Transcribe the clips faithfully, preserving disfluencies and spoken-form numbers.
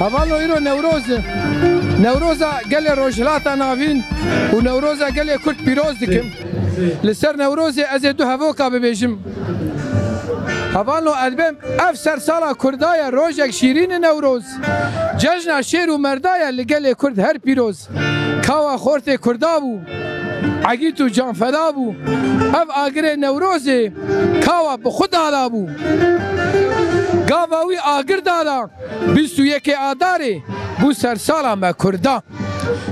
Hevalno, îro Newroz e. Newroza gelê Rojhilata Navîn û Newroza gelê Kurd pîroz dikim. Li ser Newrozê ez ê du hevoka bibêjim. Hevalno, ez bêm, ev sersala Kurda ye, rojek şîrîn e Newroz. Cejna şêr û merda ye, li gelê Kurd her pîroz. Kawa xortê Kurda bû, egît û canfeda bû. Ev agirê Newrozê kawa bi xwe dada bû. Gava wî agir dada, bîst û yekê Adarê bû sersala me Kurda.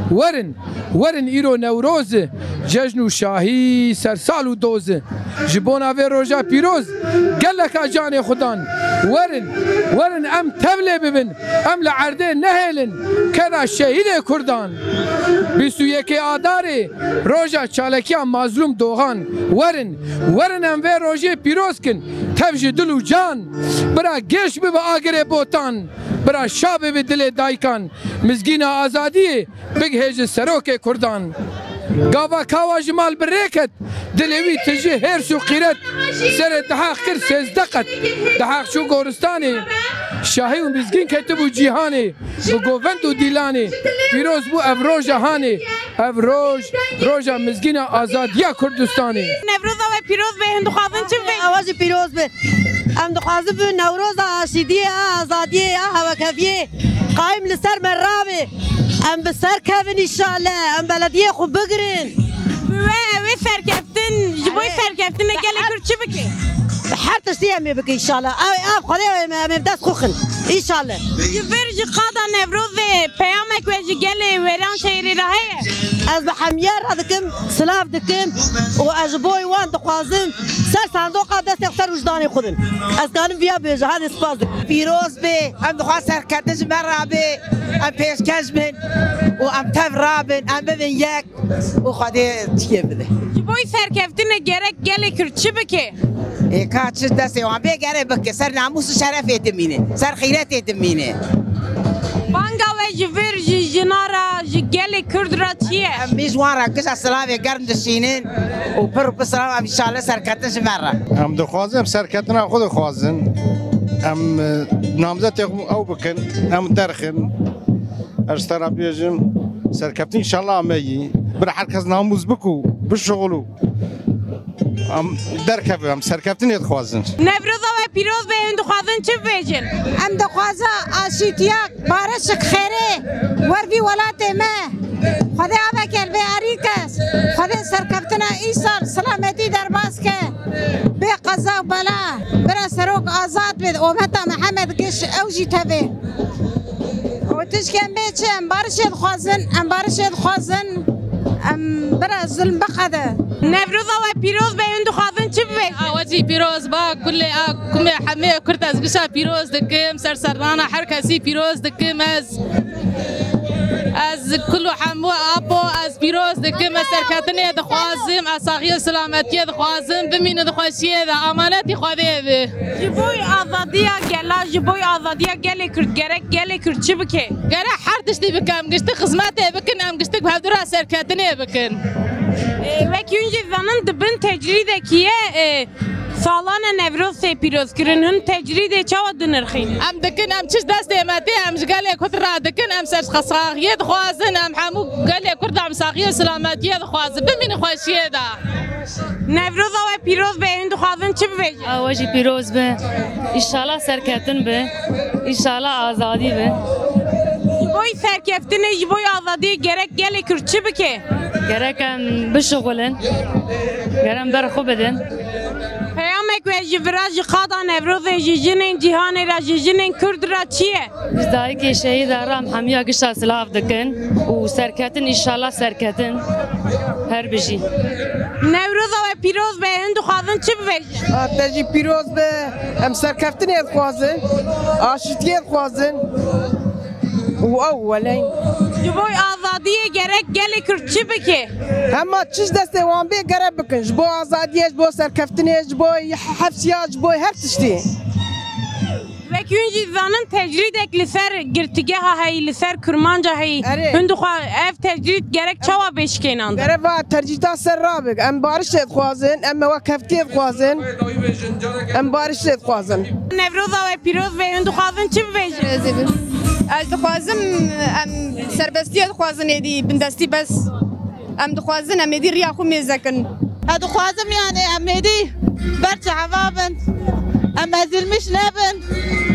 Werin, werin îro Newroz e, cejn û şahî, sersal û doz e. Ji bona vê roja pîroz geleka canê xwe dan. Werin, werin em tevlê bibin, em li erdê nehêlin, keda şehîdê Kurdan. Bîst û yekê Adarê, roja çalekiya Mazlûm Doxan. Werin, werin em vê rojê pîroz kin, tev ji dil û can. Bira gêş bibe agirê Botan, bira şa bibe dilê daykan. Mizgîna azadiyê bigihêje serokê Kurdan. Gava kawa ji mal bi rê ket, dilê wî tije hêrs û qîret. Serê Dihaq kir sêzdeh qet. Dihaq çû goristanê, şahî û mizgîn ketibû cîhanê. Bi govend û dîlanê, pîroz bû ev roja hanê. Ev roj, roja mizgîna azadiya Kurdistanê. Newroza we pîroz be, hûn dixwazin çi be? Ewa jî pîroz be. Em dixwazin bi Newroza aşîtiyê, a azadiyê, a hevekeviyê qayîm li ser me rabe. Em bi ser kevin înşallah. Em belediyê xwe bigirin. Bi we ew ê serkeftin, ji bo Erê. serkeftinê gelê Kurd çi bike? Her tiştî em ê bikin înşallah. Ew, ev Xwedê em, em ê bi dest xwe xin. Înşallah. Ji vir ji qada Newrozê peyamek we ji gelê wêran şehîrê re heye? Ez bi hemiye re dikim, silav dikim û ez ji bo wan dixwazim ser sandoqa destê xwe ser wijdanê xwe din. Ez kanim viya bêjim, hadê spas dikim. Pîroz bê, em dixwazin serkeftin ji me re bê, em pêşkeş bin û em tev rabin, em bibin yek û Xwedê tişkê bide. Ji bo serkeftinê gerek gelê Kurd çi bike? Ê, ka çi destê wan bê gerek bike, ser namûs û şerefê dimîne, ser xîretê dimîne. Banga we ji vir ji jina re, ji gelê Kurd re çi ye? Em bê ji wan re gişa silavê germ dişînin û pir û pir silav em înşallah serketin ji me re. Em dixwazin, em serketina xwe dixwazin. Em, e, namzetê xwe ew bikin, em derxin. Ez ji te re bêjim, serkeftin înşallah me yî. Bir her kes namûs bik û bişixul û em derkevin, em serkeftinê dixwazin. Newroza we pîroz be, hûn dixwazin çi bibêjin? Em dixwazin aşîtiya, barişik, xêrê wer vî welatê me. Xwedê aveke li vê arî kes. Xwedê serkeftina îsal silametî derbas ke. Bê qeza û bela. Bira serok azad bê. Ometa Mihemed Giş ew jî tevê. Û tişkên bê çi? Em barişê dixwazin, em barişê dixwazin, em bira zulm biqede. Newroza we pîroz be, hûn dixwazin çi bibêjin? A, we jî pîroz ba, kulê a, kumê hemê Kurd ez gişa pîroz dikim, ser serdana her kesî pîroz dikim ez. Ez kul û hemû apo ez pîroz dikim, ez serketinê dixwazim, ez saxiyê û selametiyê dixwazim, bimînin di xweşiyê de, amanetî Xwedê bi. Ji bo azadiya gela, ji bo azadiya gelê Kurd gerek gelê Kurd çi bike? Gerek her tiştî bike, em giştik xizmetê bikin, em giştik bi hevdû re serketinê bikin. Ê, wek hûn jî zanin di bin tecrîdekî ye, ê, salane Newroz tê pîrozkirin, hûn tecrîdê çawa dinirxînin? Em dikin, em çi ji destê me tê, em ji gelê Kurd re dikin, em ser saxiyê dixwazin, em hemû gelê Kurd em saxiyê û selametiyê dixwazin, bimînin xweşiyê de. Newroza we pîroz be, hûn dixwazin çi bibêjin? A we jî pîroz be. Înşallah serketin be. Înşallah azadî be. Ji bo serkeftinê, ji bo azadiyê gerek gelê Kurd çi bike? Gerek em bişixulin. Gerek em ber xwe bidin. Peyamek we ji vira ji qada Newrozê, ji jinên cîhanê re, ji jinên Kurd re çi ye? Ji dayikê şehîda re em hemiya gişa silav dikin û serketin, înşallah serketin her bijî. Newroza we pîroz be, hûn dixwazin çi bibêjin? A, te jî pîroz be, em serkeftinê dixwazin, aşîtiyê dixwazin û ew weleyn. Ji bo azadiyê gerek gelê Kurd çi bike? Hema çi ji destê wan bê gerek bikin, ji bo azadiyê, ji bo serkeftinê, ji bo hefsiya, ji bo her tiştî. Wek hûn jî zanin tecrîdek li ser girtîgeha heyî, li ser Kurmanca heyî. Erê. Hûn dixwa ev tecrîd gerek çawa bê şikênandin? Gerek va tecrîda ser rabik. Em barişê dixwazin, em wekheftiyê dixwazin. Em barişê dixwazin. Newroza we pîroz be, hûn dixwazin çi bibêjin? Rêzî bin. Ez dixwazim, em serbestiyê dixwazin êdî, bindestî bes. Em dixwazin em êdî riya xwe mêze kin. Ez dixwazim, yani, em êdî ber çava bin. Em ezilmiş nebin.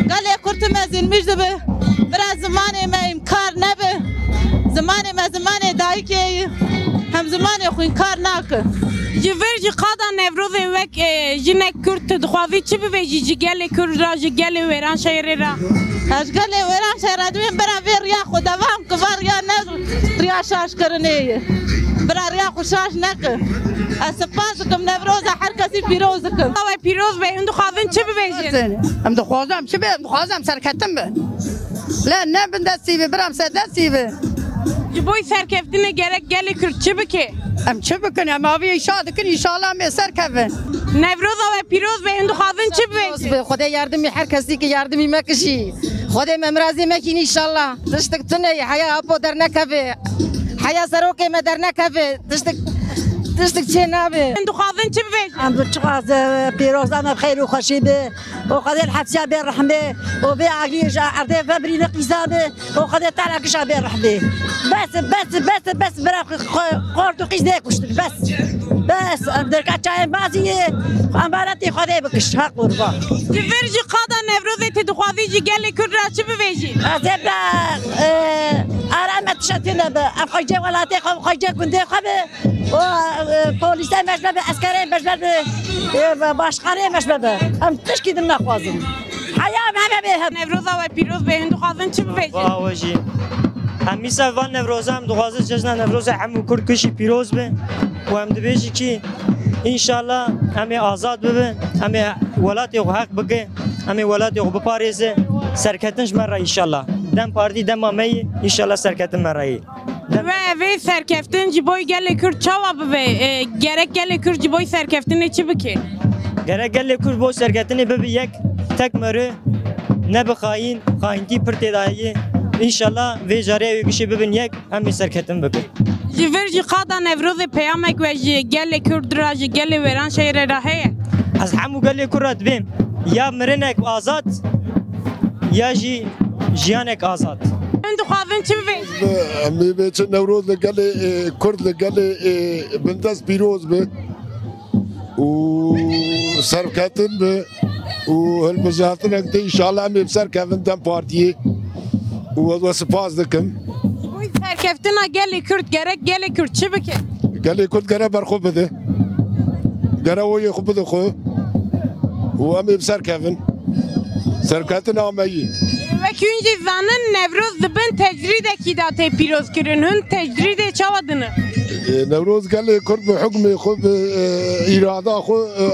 Gelê Kurd tim ezilmiş dibi. Bira zimanê me înkar nebe. Zimanê me zimanê dayikê ye. Hem zimanê xwe înkar nake. Ji vir jî qada Newrozê wek, e, jinek Kurd tu dixwazî çi bibêjî ji gelê Kurd re, ji gelê wêran şehirê re? Ez ji gelê wêran şehra dibêm bira vê riya xwe devam ki va riya ne riya şaş kirinê ye. Bira riya xwe şaş neke. Ez spas dikim Newroza her kesî pîroz dikim. Ew ê pîroz be, hûn dixwazin çi bibêjin? Em dixwazin çi be? Em dixwazin serketin be. Le ne bindestî be, bira em serdestî be. Ji bo serkeftinê gerek gelê Kurd çi bike? Em çi bikin? Em aviyê şa dikin, înşallah em ê serkevin. Newroza we pîroz be, hûn dixwazin çi bibêjin? Bi Xwedê yardimî her kesî ki yardimî me kişî. Xwedê me mirazê me kîn înşallah. Tiştik tune ye, heya apo dernekeve. Heya serokê me dernekeve. Tiştik, tiştik çê nabe. Hûn dixwazin çi bibêjin? Em dixwaze pîroz, em xeyr û xweşî be. û Xwedê li hefsiya bê rehmê û bê agirî ji erdê vebirîne qîza bê û Xwedê tera gişa bê rehmê. Bes, bes, bes, bes, bira xwe, xwe, xort û qîz nêkuştin, bes. Bes, em derka çayê mazî ye, emaretê Xwedê bikiş, ha qurban. Ji vir jî qada Newrozê tu dixwazî ji gelê Kurd re çi bibêjî? Ez ê bira, e, ara me tişetî nebe, em xwecê welatê xwe, xwecê gundê xwe be. û, e, polîsê me ji me be, eskerê me ji me be, e, başqanê me ji me be. Em tişkî din naxwazin. Heya em heme bê hev. Newroza we pîroz be, hûn dixwazin çi bibêjin? Wa we jî. Em mîsa van Newroza em dixwazin cejna Newrozê hemû Kurd kişî pîroz be. Û em dibêjin kî înşallah em ê azad bibin, em ê welatê xwe heq bike, em ê welatê xwe biparêze. Serketin ji me re înşallah. Dem Partî dema me yî, înşallah serketin me re yî. We vê serkeftin ji bo gelê Kurd çawa bibe? E, gerek gelê Kurd ji bo serkeftinê çi bike? Gerek gelê Kurd bo serketinê bibe yek, tek meriv, nebe xayîn, xayîntî pir tê de ye. Înşallah vê carê ew ê gişê bibin yek, em ê serketin bikin. Ji vir jî qada Newrozê peyamek we ji gelê Kurd re, ji gelê wêran şehirê re heye? Ez hemû gelê Kurd re dibêm, ya mirinek azad, ya jî jiyanek azad. Hûn dixwazin çi bibêjin? Em ê bê çi Newroz li gelê, e, Kurd li gelê, e, bindest pîroz be û serketin be û hilbijartinek tê, înşallah em ê bi ser kevin dem partiyê û ez we spas dikim. Ji bo serkeftina gelê Kurd gerek gelê Kurd çi bike? Gelê Kurd gere ber xwe bide. Gere oyê xwe bide xwe û em ê bi ser kevin. Serketina me yî. Wek hûn jî zanin, Newroz di bin tecrîdekî de tê pîrozkirin. Hûn tecrîdê çawa dinin? E, Newroz gelê Kurd bi hukmê xwe, bi, e, îrada xwe, e,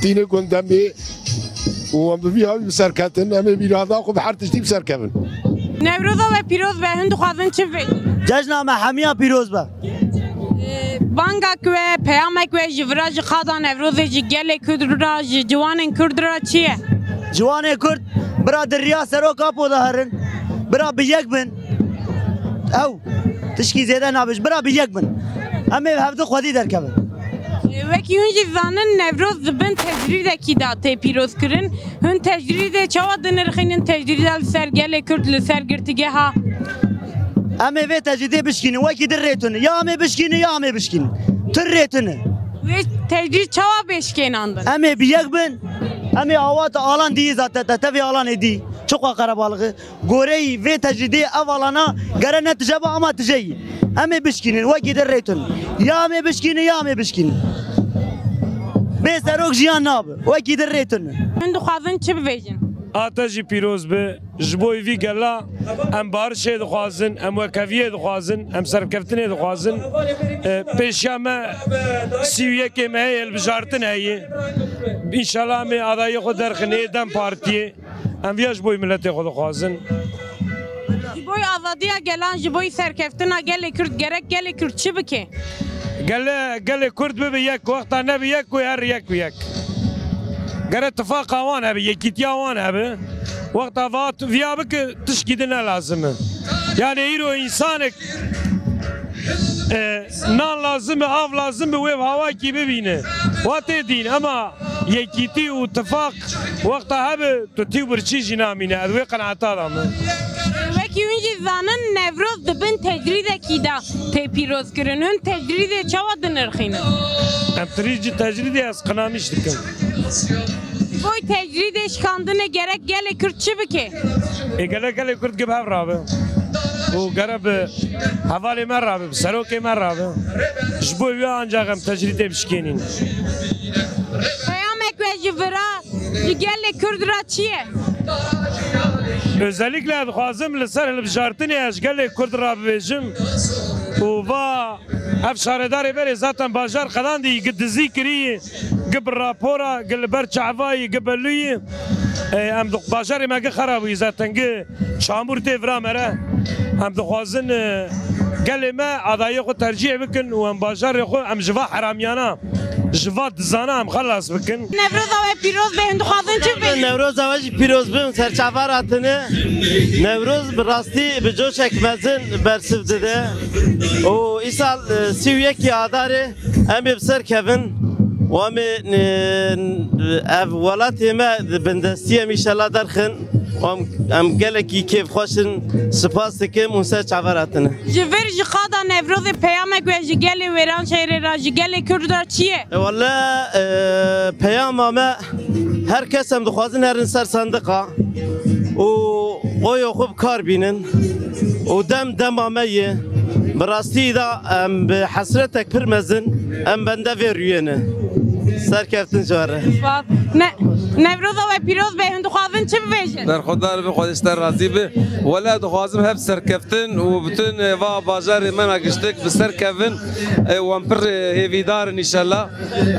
tîne gundemê û em bi vî hawî bi ser ketin. Em ê bi îrada xwe bi her tiştî bi ser kevin. Newroza we pîroz be, hûn dixwazin çi bibêjin? Cejna me hemiya pîroz be. E, bangek we, peyamek we ji vira ji qada Newrozê ji gelê Kurd re, ji ciwanên Kurd re çi ye? Ciwanê Kurd bira di riya Serok Apo de herin, bira bi yek bin. Ew tişkî zêde nabe, ji bira bi yek bin. Em ê bi hevdu xwedî derkevin. E, wekî hûn jî zanin, Newroz di bin tecrîdekî de tê pîrozkirin. Hûn tecrîdê çawa dinirxînin, tecrîda li ser gelê Kurd, li ser girtîgeha? Em ê vê tecrîdê bişkînin, wekî din rê tune. Ya em ê bişkînin, ya em ê bişkînin. Tu rê tune. Wê tecrîd çawa bê şikênandin? Em ê bi yek bin, em ê awata alan dî zaten, te tevî alanê dî. Çiqa qerebalixi. Goreyî vê tecrîdê ev alana gere ne tije be ama tije yî. Em ê bişkînin, wekî din rê tune. Ya em ê bişkînin, ya em ê bişkînin. Bê serok jiyan nabe, wekî din rê tune. Hûn dixwazin çi bibêjin? A te jî pîroz be. Ji bo vî gela em barişê dixwazin, em wekeviyê dixwazin, em serkeftinê dixwazin. E, pêşiya me sî û yekê me heye, hilbijartin heye. Înşallah em ê adayiyê xwe derxin ê dem partiyê. Em viya ji bo miletê xwe dixwazin. Ji bo azadiya gelan, ji bo serkeftina gelê Kurd, gerek gelê Kurd çi bike? Gele, gelê Kurd bibe yek, wexta nebe yek, wê her yek bi yek. Gere tifaqa wan hebe, yekîtiya wan hebe. Wexta va tu viya bike, tişkî din ne lazim e. Yani îro însanek, e, nan lazim e, av lazim e, wê bi hawakî bibîne. Wa tê dîn, ema yekîtî û tifaq wexta hebe, tu tî û birçî jî namîne. Ez wê qenaeta de me. Jî zanin Newroz di bin tecrîdekî de tê pîrozkirin. Hûn tecrîdê çawa dinirxînin? Em tirî ji tecrîdê ez qinanîş dikim. Boy tecrîdê şikandinê gerek gelê Kurd çi bike? Ê gele gelê Kurd gi bi hev rabe. Û gere bi hevalê me rabe, bi serokê me rabe. Ji bo wê ancak em tecrîdê bişkênîn. Peyamek we ji vira ji gelê Kurd re çi ye? Özellikle dixwazim li ser hilbijartinê ez ji gelê Kurd re bibêjim û va ev şaredarê berê zaten bajar qedandî gi dizî kirî, gi bi rapora, gi li ber çavayî, gi belûyî. E, em di bajarê me gi xera bûyî zaten gi çamûr tê vira me re. Em dixwazin, e, gelê me adayê xwe tercîh bikin û em bajarê xwe em ji va heramiyana, ji va dizana em xelas bikin. Newroza we pîroz be, hûn dixwazin çi bibêjin? Newroza we jî pîroz bin, serçava ratine. Newroz bi rastî bi coşek mezin bersiv dide. Û îsal, e, sî û yekî Adarê em ê bi ser kevin û em ê, e, ev welatê me di bindestî em înşallah derxin. Em, em gelekî kêfxweş in, spas dikim û ser çaver hatine. Ji vir ji qada Newrozê peyamek we ji gelê Wêranşehirê re, ji gelê Kurd re çi ye? E, wele, e, peyama me, her kes em dixwazin herin ser sandiqa û oya xwe bi kar bînin û dem dema me ye. Bi rastî de em bi hesretek pir mezin em bende vê rûyê ne. Serkeftin ji we re. Spas. Ne, Newroza we pîroz be, hûn dixwazin çi bibêjin? Berxwedar be, Xwedê ji te razî be. Wele dixwazim hep serkeftin û bütün, e, va bajarê me ne giştik bi ser kevin, e, wan pir, e, hêvîdar in înşallah.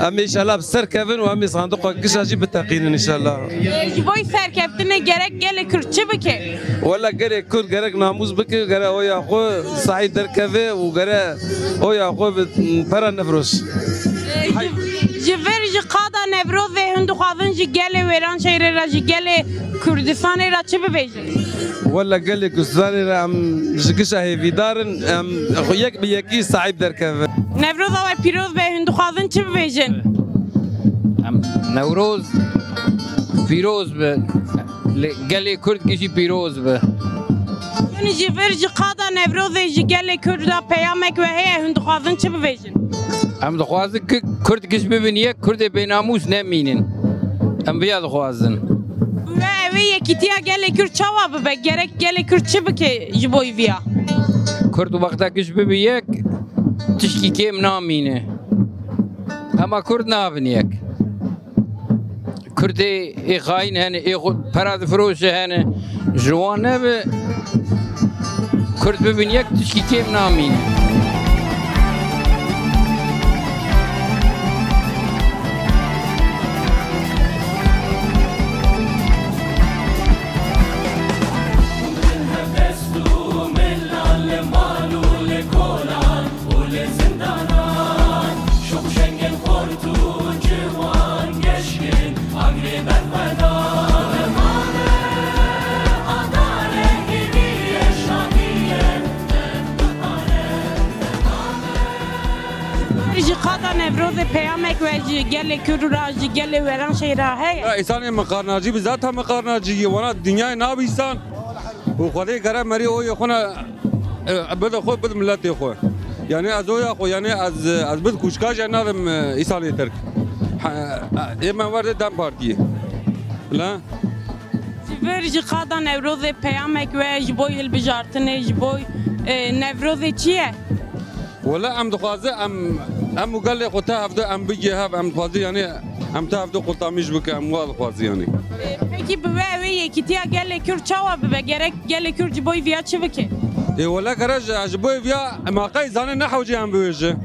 Em ê înşallah bi ser kevin û em ê sanduqa gişa jî biteqînin înşallah. E, ji bo serkeftinê gerek gelê Kurd çi bike? Wele gelê Kurd gerek namûs bike, gere oya xwe sahîb derkeve û gere oya xwe bi pera nefroş. Ji, ji vir ji qada Newrozê hûn dixwazin ji gelê Wêranşehirê re, ji gelê Kurdistanê re çi bibêjin? Wele gelê Kurdistanê re em ji gişa hêvîdar in, em xwe yek bi yekî sahîb derkevin. Newroza we pîroz be, hûn dixwazin çi bibêjin? Em Newroz pîroz be. Lê gelê Kurd gişî pîroz be. Hûn ji vir ji qada Newrozê ji gelê Kurd re peyamek we heye, hûn dixwazin çi bibêjin? Em dixwazin ki Kurd giş bibin yek, Kurdê bênamûs nemînin. Em viya dixwazin. Bi we ew ê yekîtiya gelê Kurd çawa bibe? Gerek gelê Kurd çi bike ji bo viya? Kurd wexta giş bibi yek, tişkî kêm namîne. Hema Kurd nabin yek. Kurdê ê xayîn hene, ê xwe pera difiroşe hene. Ji wan nebe, Kurd bibin yek, tişkî kêm namîne. Ji qada Newrozê peyamek we ji gelê Kurd re, ji gelê Wêranşehîr re heye? Ya, îsanê miqarnacî bi zata miqarnacî ye. Wana dinyayê nabîsan. Û Xwedê gere merî oyê xwe ne, e, bide xwe, bide miletê xwe. Yani ez oya xwe, yani ez, ez bid kuşka jî nadim, e, îsanê Tirk. Ha, e, ê me werde DEM Partiyê. La? Ji vir ji qada Newrozê peyamek we ji bo hilbijartinê, ji bo, e, Newrozê çi ye? Wele em dixwaze em, em û gelê xwe te hevde em bigê hev, em dixwaze yani em te hevde qurtamîş bike, em wa dixwaze yani. Pekî bi we ew ê yekîtiya gelê Kurd çawa bibe? Gerek gelê Kurd ji bo viya çi bike? Ê wele gere ji, ji bo viya maqey zane ne hewce em biwêje.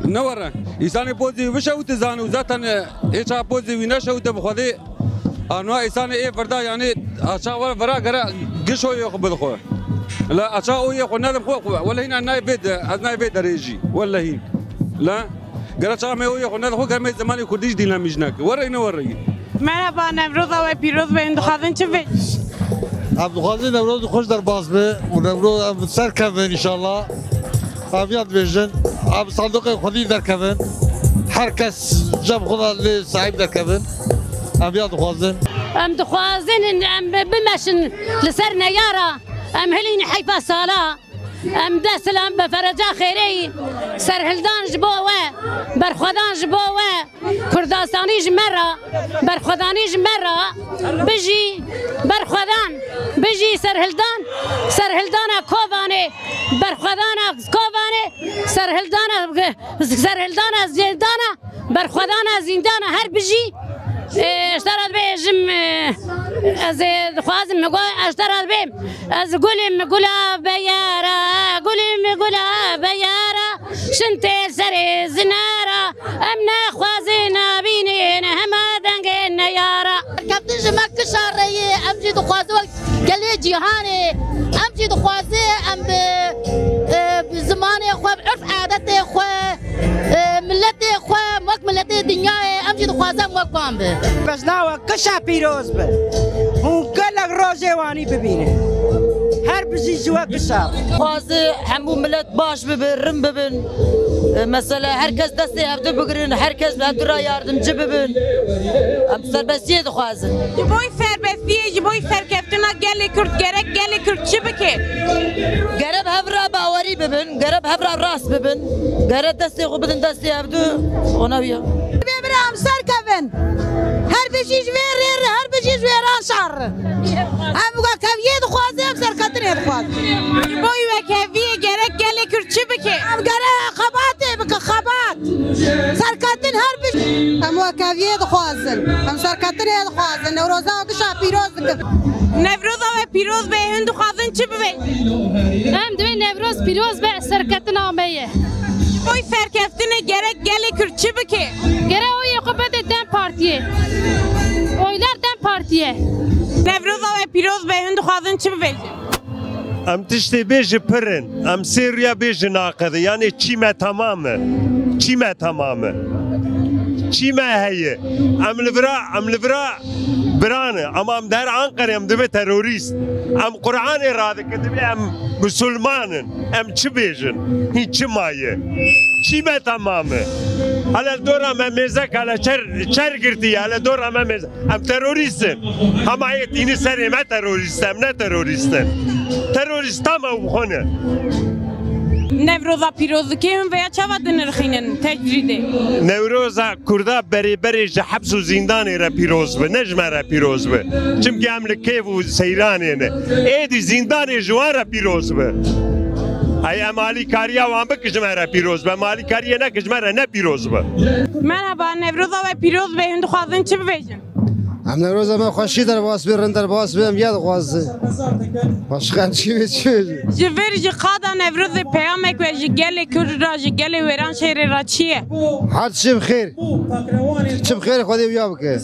Ne were. Îsanê pozî wî bişewite zane û zaten, e, ê çawa pozî wî neşewite bi Xwedê. Anwa îsanê ê virda yani aça were vira gere giş oyê xwe bidixwe. La aça oyê xwe nedim xwe, xwe. Wele hîna nayê vê de, ez nayê vê derê jî. Wele hîn. La gere çawa me oyê xwe nedim xwe, gere me zemanê kurdî jî dîna mijnek. Were ne were. Merhaba, Newroza we pîroz be, hûn dixwazin çi bê? Em dixwazin Newroz xweş derbas be û Newroz em ser kevin înşallah. Em ya dibêjin, em sanduqê xwedî derkevin. Her kes cem xwe de lê sahîb derkevin. Em ya dixwazin. Em dixwazin em bi-, bimeşin li ser neyara. Em hilîn heyfa sala, em dest hilin bi fereca xêrê yî, serhildan ji bo we, berxwedan ji bo we, Kurdastanî ji me re, berxwedanî ji me re, bijî berxwedan, bijî serhildan, serhildana Kovanê, berxwedana Kovanê, serhildana, serhildana zêndana, berxwedana zîndana her bijî. Ê, ji te re dibêjim, ê, ez ê dixwazim, min got, ez ji te re dibêm. Ez gulim gula beyara, gulim gula beyara, şintê serê zinara, em nexwazin nabînin hema dengê neyara. Kevtin ji me kişa reyê, em jî dixwazin wek gelê cîhanê, em jî dixwazin em bi, e, bi zimanê xwe, bi urf adetê xwe, e, miletê xwe, wek miletê dinyayê, em jî dixwazin em wek wan bin. Bejna we kişa pîroz be. Hûn gelek rojê wanî bibînin. Her bijî ji we kişa. Dixwaze hemû milet baş bibe, rin bibin. E, mesela her kes destê hevdu bigirin, her kes bi hevdu re yardimcî bibin. Em serbestiyê dixwazin. Ji bo serbestiyê, ji bo serkeftina gelê Kurd, gerek gelê Kurd çi bike? Gere bi hev re bawerî bibin, gere bi hev re rast bibin, gere destê xwe bidin destê hevdu, ona wiya. Bê bira em serkevin. Her bijî ji vê rê re, her bijî ji wêran şar re. Em wekeviyê dixwazin, em serketinê dixwazin. Ji bo wekeviyê gerek gelê Kurd çi bike? Em gerek xebatê bike, xebat. Serketin her bijî. Em wekeviyê dixwazin. Em serketinê dixwazin. Newroza we gişa pîroz dikim. Newroza we pîroz be, hûn dixwazin çi bibe? Em divê Newroz pîroz be, serketina me ye. Ji bo serkeftinê gerek gelê Kurd çi bike? Gerek oyê xwe bide DEM Partiyê. Oylar DEM Partiye. Newroza we pîroz be, hûn dixwazin çi bibêjin? Em tiştê bêjî pir in. Em sê rûya bêjî naqede. Yanê çî me temam e. Çî me temam e. Çî me heye. Em li vira, em li vira biran e. Ama em der Anqerê em dibe terorîst. Em Qur'anê radikin, dibe em musulman in. Em çi bêjin? Hîn çi maye? Çî me temam e. Hele dora me mêzek, hele çer, çer girtiye, hele dora me mêzek. Em terorîst in. Hema yê tînî serê me terorîst, em ne terorîst in. Terorîsta me û xwe ne. Newroza pîroz dike, hûn veya çawa dinirxînin tecrîdê? Newroza Kurda berê berê ji heps û zîndanê re pîroz bi, ne ji me re pîroz bi. Çimkî em li kêf û seyranê ne. Êdî zîndanê ji wan re pîroz bi. Ay em alîkariya wan bik ji me re pîroz bi. Em alîkariyê nekin ji me re ne pîroz bi. Merhaba, Newroza we pîroz be, hûn dixwazin çi bibêjin? Em Newroza me xweşî derbas be, rind derbas be, em ya dixwazin. Başka em çi bê çi bê? Ji vir ji qada Newrozê peyamek we ji gelê Kurd re, ji gelê wêran şêrê re çi ye? Her çi bi xêr. Çi bi xêr Xwedê wiya bike.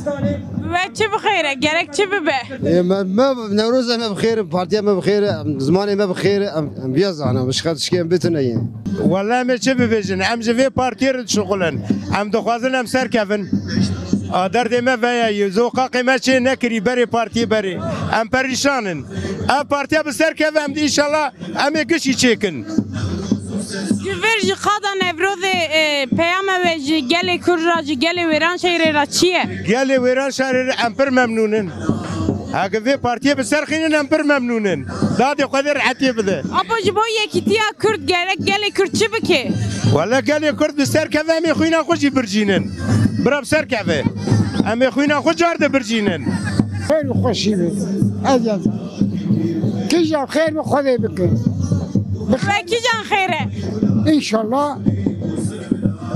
We çi bi xêr e? Gerek çi bibe? Ê, me, me, Newroza me bi xêr, partiya me bi xêr, em, zimanê me bi xêr, em, em biya zanin, em şikayet şikê em bê tune ye. Wele em ê çi bibêjin? Em ji vê partiyê re dişuxulin. Em dixwazin em serkevin. A, derdê me veya ye. Zokaqê me çê nekirî berê partiyê berê. Em perîşan in. Ev partiya bi serkeve em de înşallah em ê gişî çêkin. Ji vir ji qada Newrozê, e, peyama we ji gelê Kurd re, ji gelê wêran şehîrê re çi ye? Gelê wêran şehîrê re em pir memnûn in. Heke vê partiyê bi ser xînin em pir memnûn in. Dadê Xwedê rehetiyê bide. Apo ji bo yekîtiya Kurd gerek gelê Kurd çi bike? Wele gelê Kurd bi ser keve em ê xwîna xwe jî bircînin. Bira bi ser keve. Em ê xwîna xwe car de bircînin. Xêr û xweşî be. Ez ez. Kîjan xêr be Xwedê bike. Ve kîjan xêr e? Înşallah.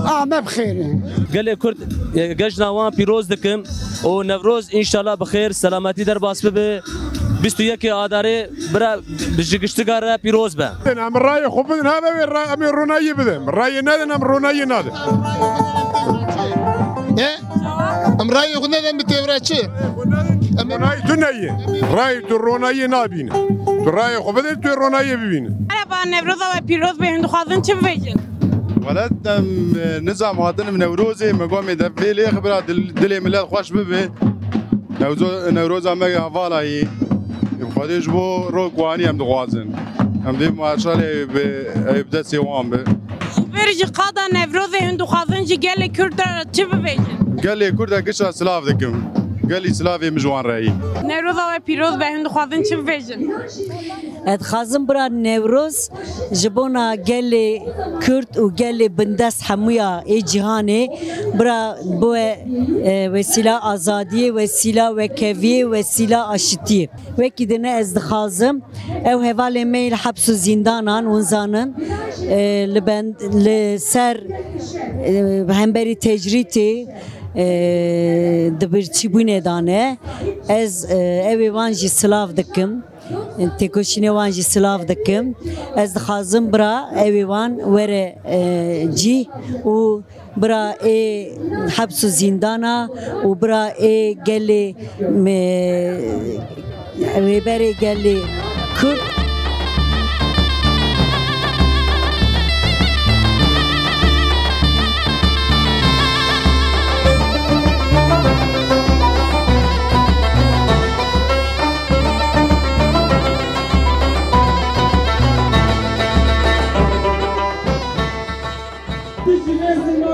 A me bi xêr e. Gelê Kurd, e, cejna wan pîroz dikim û Newroz înşallah bi xêr, selametî derbas bibe. Bîst û yekê Adarê bira ji giştika re pîroz be. Em rayê xwe bidin, ha be wê ra-, em ê ronayî bidin. Rayê nedin, em ronayî nadin. E? Em rayê xwe nedin bi têvra çi? Em ê ronayî tu neyê. Rayê tu ronayî nabîne. Tu rayê xwe bidin, tu ê ronayê bibîne. Merhaba, Newroza we pîroz be, hûn dixwazin çi bibêjin? Welat em, e, nizam hatin bi Newrozê, me gomê de vê lêx bira dil-, dilê millet xweş bibe. Newzo-, Newroza me hevala yî. Xwedê ji bo rok wanî em dixwazin. Em vê maşalê bi, ew bi destê wan bi. Vir ji qada Newrozê hûn dixwazin ji gelê Kurd re çi bibêjin? Gelê Kurd e gişa silav dikim. Gelî silavê min ji wan re yî. Newroza we pîroz be, hûn dixwazin çi bibêjin? Ez dixwazim bira Newroz ji bona gelê Kurd û gelê bindest hemûya ê cîhanê bira bibe, e, wesîla azadiyê, wesîla wekheviyê, wesîla aşitiyê. Wekî din ez dixwazim ew hevalên me yê li heps û zîndanan, hûn zanin, e, li bend, li ser, e, hemberî tecrîtê, e, di birçîbûnê de ne. Ez, e, ew ê wan jî silav dikim. Têkoşînê wan jî silav dikim. Ez dixwazim bira ew ê wan were, e, cî û bira ê heps û zîndana û bira ê gelê me, rêberê gelê Kurd.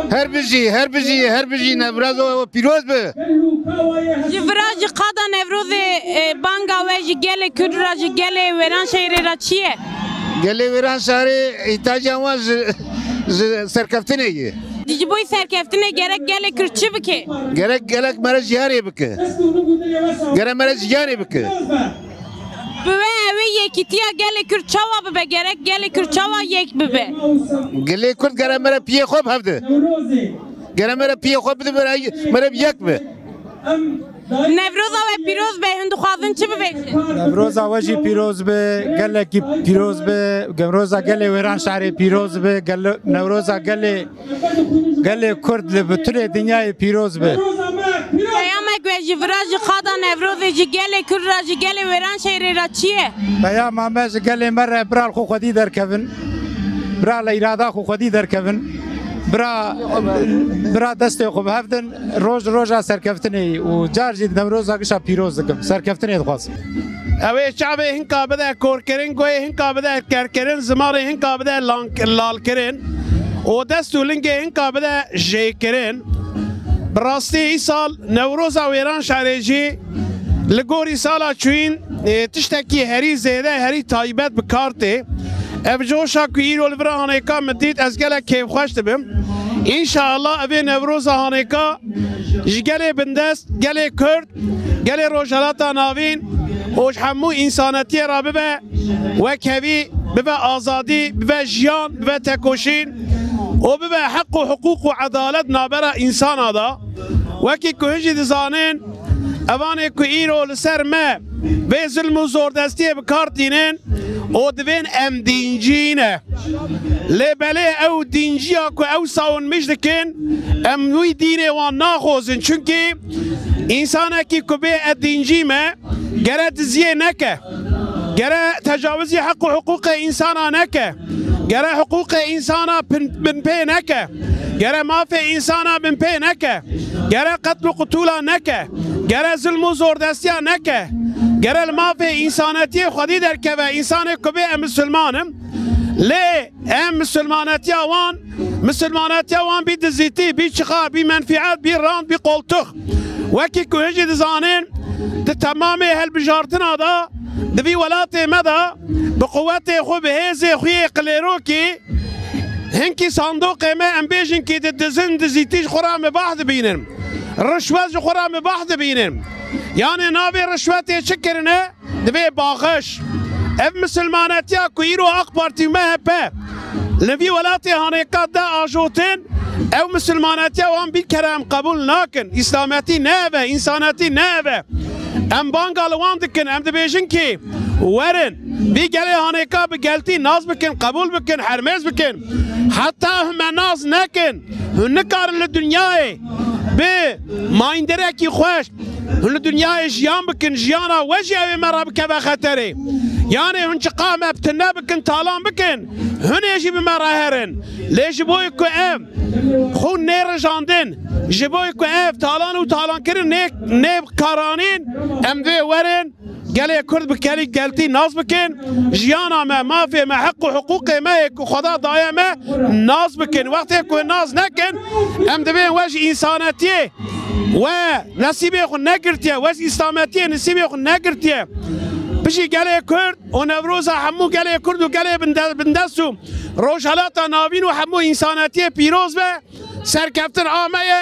Her bijî, her bijî, her bijî Newroza we pîroz be. Ji vira jî qada Newrozê, e, banga we ji gelê Kurd re, ji gelê Wêranşehirê re çi ye? Gelê Wêranşehirê îhtiyacên wan ji, ji serkeftinê ye. Ji bo serkeftinê gerek gelê Kurd çi bike? Gerek gelek me re jiyanê bike. Gerek me re jiyanê bike. Bi we ew ê yekîtiya gelê Kurd çawa bibe? Gerek gelê Kurd çawa yek bibe? Gelê Kurd gere me re piyê xwe bi hev de. Gere me re piyê xwe bide, me re, me re bi yek be. Newroza we pîroz be, hûn dixwazin çi bibêjin? Newroza we jî pîroz be, gelekî pîroz be, Newroza gelê Wêranşehirê pîroz be, gel-, Newroza gelê Gelê Kurd li bitinê dinyayê pîroz be. Peyamek we ji vira ji qada Newrozê ji gelê Kurd re, ji gelê Wêranşehirê re çi ye? Peyama me ji gelê me re bira li xwe xwedî derkevin. Bira li îrada xwe xwedî derkevin. Bira, bira destê xwe bi hev din. Roj roja serkeftinê û car jî Newroza gişa pîroz dikim. Serkeftinê dixwazim. Ew ê çavê hinka bide korkirin, guhê hinka bide kerkirin, zimarê hinka bide lank-, lalkirin û dest û lingê hinka bide jêkirin. Bi rastî îsal Newroza Wêranşehirê jî li gorî sala çûyîn, e, tiştekî herî zêde, herî taybet bi kar tê. Ev coşa ku îro li vira hanêka min dît, ez gelek kêfxweş dibim. Înşallah ev ê Newroza hanêka ji gelê bindest, gelê Kurd, gelê Rojhelata Navîn û ji hemû însanetiyê re bibe wekhevî, bibe azadî, bibe jiyan, bibe tekoşîn û bibe heq û hiqûq û edalet nabera însana de. Wekî ku hin jî dizanin, evanê ku îro li ser me vê zilm û zordestiyê bi kar tînin û divên em dîncî ne. Lê belê ew dînciya ku ew sawinmîş dikin, em wî dînê wan naxwazin. Çunkî însanekî ku bê e dîncî me, gere diziyê neke. Gere tecawizî heq û hiqûqê însana neke. Gere hiqûqê însana bin, binpê neke. Gere mafê însana binpê neke. Gere qetl û qutûla neke. Gere zilm û zordestiya neke. Gere li mafê însanetiyê xwedî derkeve. Însanê ku bê em misilman im. Lê em misilmanetiya wan, misilmanetiya wan bî dizîtî, bî çixa, bî menfîet, bî rand, bî qoltix. Wekî ku hin jî dizanin, di temamê hilbijartina de, di vî welatê me de, bi quwetê xwe, bi hêzê xwe yê qilêrokî, hinkî sandoqê me, em bêjin kî di dizin, dizîtî ji xwe re mibah dibînin. Rişwet ji xwe re mibah dibînin. Yanê navê rişwetê çi kirine? Divê baxiş. Ev misilmanetiya ku îro A K Parti û M H P li vî welatê hanêka de ajotin, ew misilmanetiya wan bî kere em qebûl nakin. Îslametî ne ev e, însanetî ne ev e. Em banga li wan dikin, em dibêjin kî werin, vî gelê hanêka bi geltî nas bikin, qebûl bikin, hermêz bikin. Heta hûn me nas nekin, hûn nikarin li dinyayê bi mayînderekî xweş Hûn li dinyayê jiyan bikin, jiyana we jî ew ê me re bikeve xeterê. Yanê hûn çiqa me bi tune bikin, talan bikin, hûn ê jî bi me re herin. Lê ji bo ku em xwe nêrijandin, ji bo ku ev talan û talankirin nê, nê karanîn, em divê werin, gelê Kurd bi gelî geltî nas bikin, jiyana me, mafê me, heq û hiqûqê me yê ku Xweda daye me nas bikin. Wextê ku nas nekin, em divên we ji însanetiyê We nesîbê xwe negirtiye, we îslametiyê nesîbê xwe negirtiye. Bijî gelê Kurd û Newroza hemû gelê Kurd û gelê binde-, bindest û Rojhelata Navîn û hemû însanetiyê pîroz be. Serkeftin a me ye.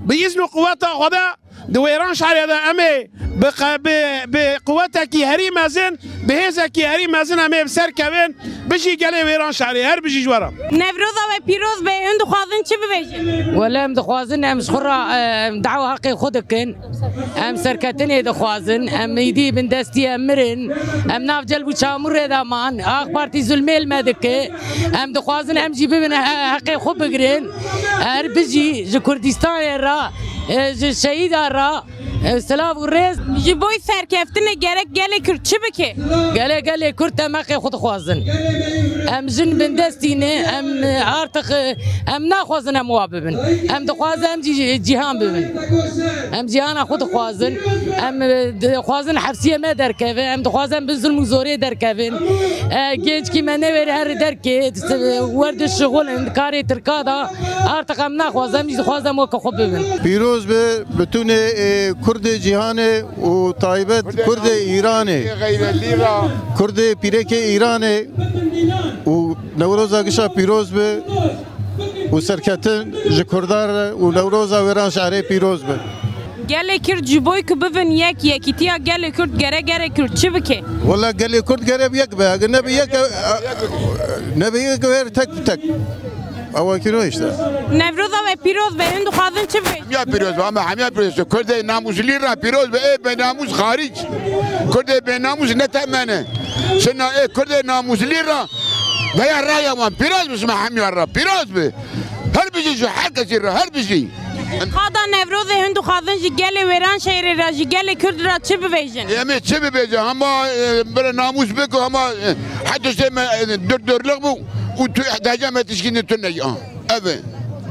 Bi îzn û quweta Xweda di Wêranşehirê de em ê bi qe-, bi, bi quwetekî herî mezin, bi hêzekî herî mezin em ê bi ser kevin. Bijî gelê Wêranşehirê, her bijî ji we re. Newroza we pîroz be, hûn dixwazin çi bibêjin? Wele em dixwazin em ji xwe re, e, em dawa heqê xwe dikin. Em serketinê dixwazin, em îdî bindestî em mirin. Em nav celb û çamûrê de man. AK Partî zulmê li me dike. Em dixwazin em jî bibin he-, heqê xwe bigirin. Her bijî ji Kurdistanê re, e, ji şehîda re, e, silav û rêz. Ji bo serkeftinê gerek gelê Kurd çi bike? Gelê, gelê Kurd em heqê xwe dixwazin. Em jin bindestî ne, em, e, artık, e, em naxwazin em wa bibin. Em dixwazin em cî-, cîhan bibin. Em cîhana xwe dixwazin. Em, e, dixwazin hepsiyê me derkeve. Em dixwazin bi zulm û zorê derkevin. E, gençkî me newêre herî derkê, wer dişixulin, karê Tirka da. Artık em naxwazin, em jî dixwazin weke xwe bibin. Pîroz be, bitûnê, e, Kurdê cîhanê û taybet Kurdê Îranê. Kurdê pîrekê Îranê û Newroza gişa pîroz be û serketin ji Kurdan re û Newroza Wêranşehirê pîroz be. Gelê Kurd ji bo ku bibin yek, yekîtiya gelê Kurd gere gelê Kurd çi bike? Wela gelê Kurd gere bi yek be. Eger nebe yek, nebe yek were tek bi tek. Ewa kî no işte. Newroza we pîroz be, hûn dixwazin çi bibêjin? Hemiya pîroz be, ama hemiya pîroz be. Kurdê namûslî re pîroz be, ê benamûs xarîc. Kurdê benamûs ne temene. Şina ê Kurdê namûslî re veya raya wan pîroz be, şima hemiya re pîroz be. Her bijî ji her kesî re, her bijî. Qada Newrozê hûn dixwazin ji gelê Wêranşehirê re, ji gelê Kurd re çi bibêjin? Em ê çi bibêjin? Hema, e, bire namûs biko, hema, e, her tiştê me, e, dor dorliq bû û tu ihtiyacê me tişkî din tune ya. Ev e.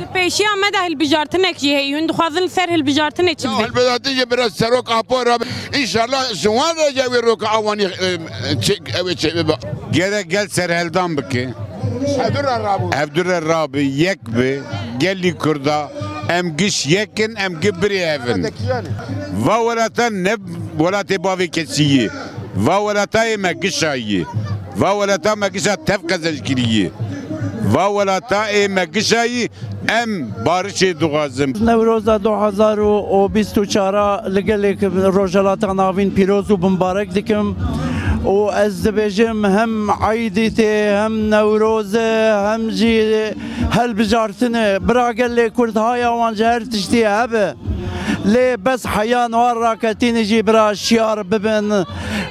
Di pêşiya me de hilbijartinek jî heye. Hûn dixwazin li ser hilbijartinê çi Ya bibêjin? Hilbijartin jî biraz serok Apo re. Înşallah ji wan re jî wê roka awanî, e, çek, ew ê çek bibe. Gerek gel serhildan bike. Ev du re rabû. Ev du re rabî, yek bi, gelî Kurda, em giş yek in, em gi birê hev in. Va welata ne welatê bavê kesî yî. Va welatayê me gişa yî. Va welata me gişa tev qezenc kirî yî. Va welata ê me gişa yî, em barişê dixwazin. Newroza du hezar û bîst û çar li gelê Rojhelata Navîn pîroz û bimbarek dikim û ez dibêjim hem eydîtê, hem Newroze, hem jî hilbijartinê. Bira gelê Kurd haya wan ji her tiştî hebe. Lê bes heya niha raketînê jî bira şiyar bibin.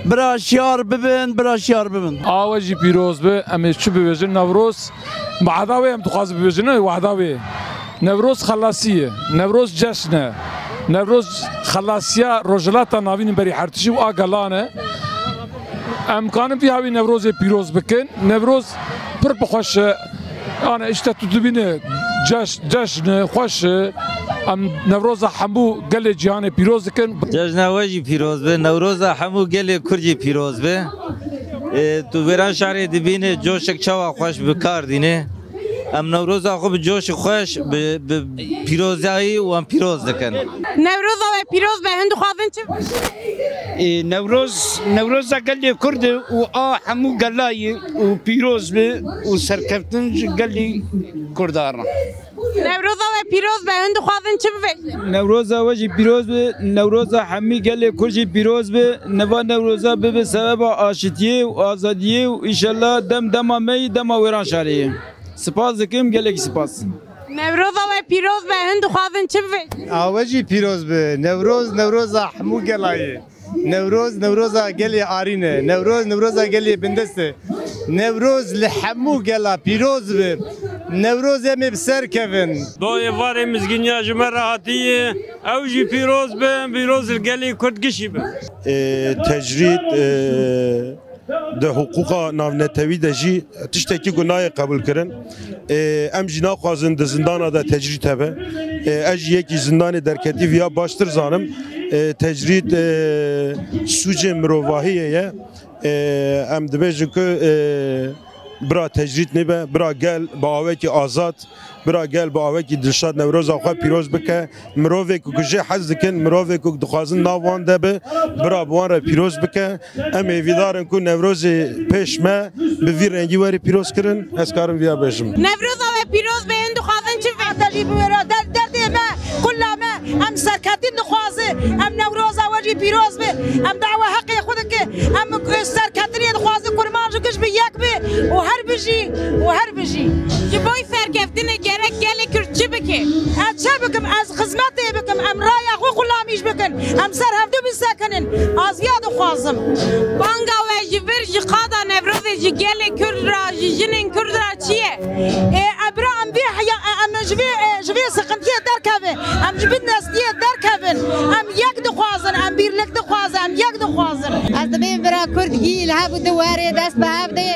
Bira şiyar bibin, bira şiyar bibin. A we jî pîroz be, em ê çi bibêjin? Newroz, wehda wê em dixwazin bibêjin, ne wehda wê. Newroz xelasî ye, Newroz ceşn e. Newroz xelasiya Rojhilata Navîn berî her tiştî û a gelan e. Em kanin vî hawî Newrozê pîroz bikin. Newroz pir bi xweş e. Ana işte tu dibîne ceş-, ceşn e, xweş e. Em Newroza hemû gelê cîhanê pîroz dikin. Cejna we jî pîroz be, Newroza hemû gelê Kurd jî pîroz be. Ê, tu Wêranşehirê dibîne coşek çawa xweş bi kar dîne. Em Newroza xwe bi coşek xweş, bi, bi pîrozayî wan pîroz dikin. Newroza we pîroz be, hûn dixwazin çi? Ê, Newroz, Newroza gelê Kurd e û a hemû gelayî û pîroz be û serkeftin ji gelî Kurdan re. Newroza we pîroz be, hûn dixwazin çi bibêjin? Newroza we jî pîroz be, Newroza hemî gelê Kurd jî pîroz be, neva Newroza bibe sebeba aşitiyê û azadiyê û înşallah dem dema me yî dema Wêranşehirê ye. Spas dikim, gelekî spas. Newroza we pîroz be, hûn dixwazin çi bibêjin? A we jî pîroz be. Newroz, Newroza hemû gelayê. Newroz, Newroza gelê arîn e. Newroz, Newroza gelê bindest e. Newroz li hemû gela pîroz be. Newroz em ê bi ser kevin. Do êvarê mizgîniya ji me re hatiye, ew jî pîroz be, pîroz li gelê Kurd gişî be. E, tecrîd, e, di hiqûqa navnetewî de jî tiştekî ku nayê qebûlkirin. Ê, em jî naxwazin di zindana de tecrîd hebe. Ê, ez jî yekî zindanê derketî viya baştir zanim. Ê, tecrîd, ê, sûcê mirovahiyê ye. Ê, em dibêjin ku, ê, Bira tecrîd nebe, bira gel bi awekî azad, bira gel bi awekî dilşad Newroza xwe pîroz bike. Mirovê ku, ku jê hez dikin, mirovê ku dixwazin nav wan de bi, bira bi wan re pîroz bike. Em hêvîdar in ku Newrozê pêş me bi vî rengî werî pîroz kirin. Ez karim viya bêjim. Newroza we pîroz be, hûn dixwazin çi be? Te jî bi wêra der-, derdê me, kulla me, em serketî dixwazin, em Newroza we jî pîroz be, em dawa heqê xwe dike, em serketinê dixwazin, kurman ji giş bi yek be û her bijî, û her bijî. Ji bo serkeftinê gerek gelê Kurd çi bike? Ez çi bikim? Ez xizmetê bikim, em raya xwe xulamîş bikin, em ser hevdu bisekinin. Ez viya dixwazim. Banga we ji vir ji qada Newrozê ji gelê Kurd re, ji jinên Kurd re çi ye? Ê, e, bira em vê heya, e, em ji vê, e, ji vê sıkıntiyê derkevin, em ji bin destiyê derkevin, em yek dixwazin, em birlik dixwazin, em yek dixwazin. Ez dibêm bira Kurd gî li hev û di werê dest bi hev dê.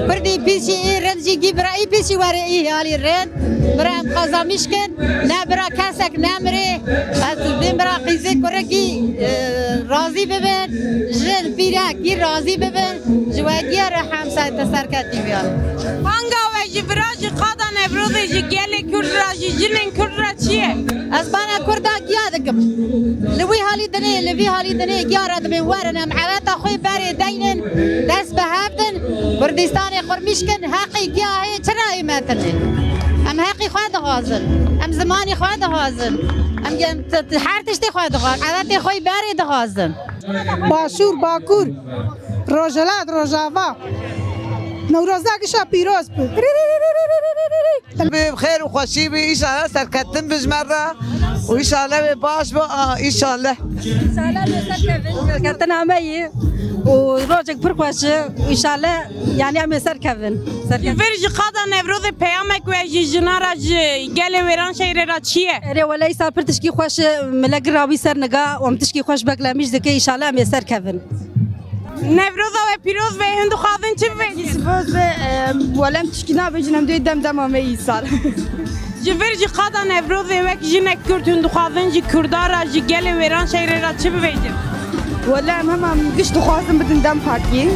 Kurdî pîşî î rind jî gî bira î pîşî werê î halî rind. Bira em qazamîş kin, ne bira kesek nemirê. Ez dibêm bira qîzê kurekî, e, razî bibin, jin pîrekî razî bibin. Ji we giya re hemsayete serketî viya. Banga we ji vira ji qada Newrozê ji gelê Kurd re, ji jinên Kurd re çi ye? Ez bana Kurda giya dikim. Li wî halî dinê, li vî halî dinê giya re dibên werin, em eweta xwe berê deynin, dest bi hev din, Kurdistanê qurmîş kin, heqî giya heye, çira ê me tine? Em heqî xwe dixwazin, em zimanî xwe dixwazin, em, em t-, t-, her tiştê xwe dixwazin, ewetê xwe berê dixwazin. Başûr, Bakur, Rojhilat, Rojava. Newroza gişa pîroz bi. Bi xêr û xweşî bi, înşallah serketin bi ji me re û înşallah wê baş bi, a, înşallah. Înşallah wê serkevin. Serketina me yî û rojek pir xweş e. Înşallah, yanî em ê serkevin. Ji vir ji qada Newrozê peyamek we ji jina re, ji gelê wêran şehîrê re çi ye? Erê wele îsal pir tişkî xweş e, millet gir ra wî ser niga, em tişkî xweş beklemîş dike, înşallah em ê serkevin. Newroza we pîroz be, hûn dixwazin çi bibêjin? Pîroz be, e, wele em tişkî nabêjin, em dê dem dema me îsal. Ji vir ji qada Newrozê wek jinek Kurd hûn dixwazin ji Kurda re, ji gelê wêran şehîrê re çi bibêjin? Wele em hema giş dixwazin bidin dem partiyê.